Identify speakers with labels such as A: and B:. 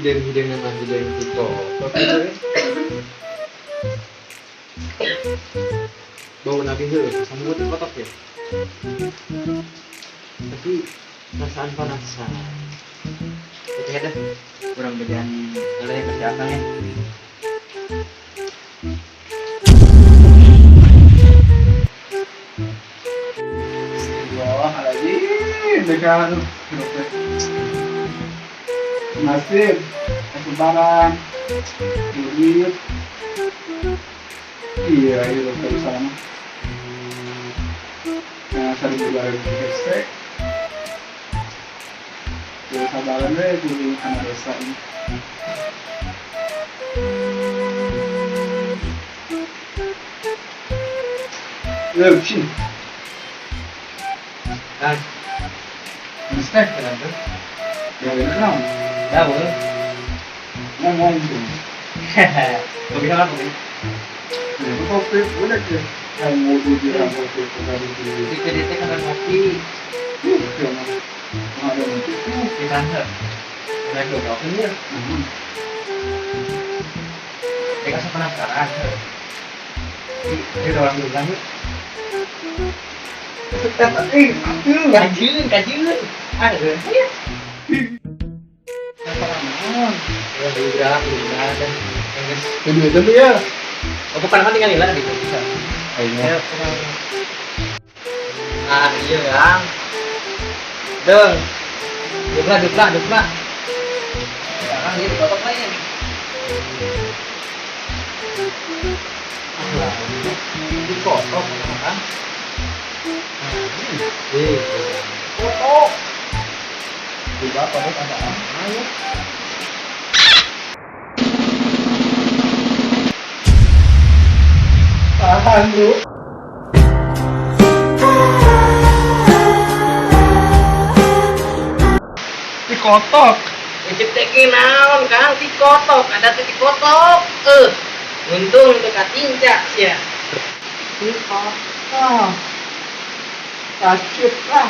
A: Hideung-hideung mah hideung dikotok gitu ya. Bau lagi heuh, sama dikotok ya. Tapi perasaan penasaran. Oke dah, kurang bedaan oleh ke si Akang ya.
B: Astagfirullahaladzim, dekat nasib, lebaran, duit, iya iya kalau sama. Nah, sering lebaran hese, ya sabaran deh, kudu kana desa ini. Ya, sih.
A: Nah,
B: Mesti,
A: kenapa?
B: Ya kenal.
A: Dah boleh.
B: Ngomong tuh.
A: Kopi apa kopi?
B: Ya, kopi udah ke. Yang mau di kopi kopi di.
A: Di PDT kan kopi.
B: Ya, ada itu.
A: Di kantor. Nah, gue kopi ya. Mereka kasih penasaran. Ini orang bilang yuk. Kajian, kajian. Ada. Iya. Ya, udah, udah.
B: Duit itu ya.
A: Oh, bukan kan tinggal hilang gitu bisa.
B: Ayo.
A: Ah, iya, Kang. Deng. Dupla, dupla, dupla. Sekarang dia dikotok lain. Ah, dikotok kan? Kotok.
B: Coba kotok ada.
A: Ayo.
B: Tahan lu. Dikotok.
A: Icip teh naon, Kang? Dikotok, ada titik kotok. Untung teu katinca sia.
B: Dikotok. Kacip lah.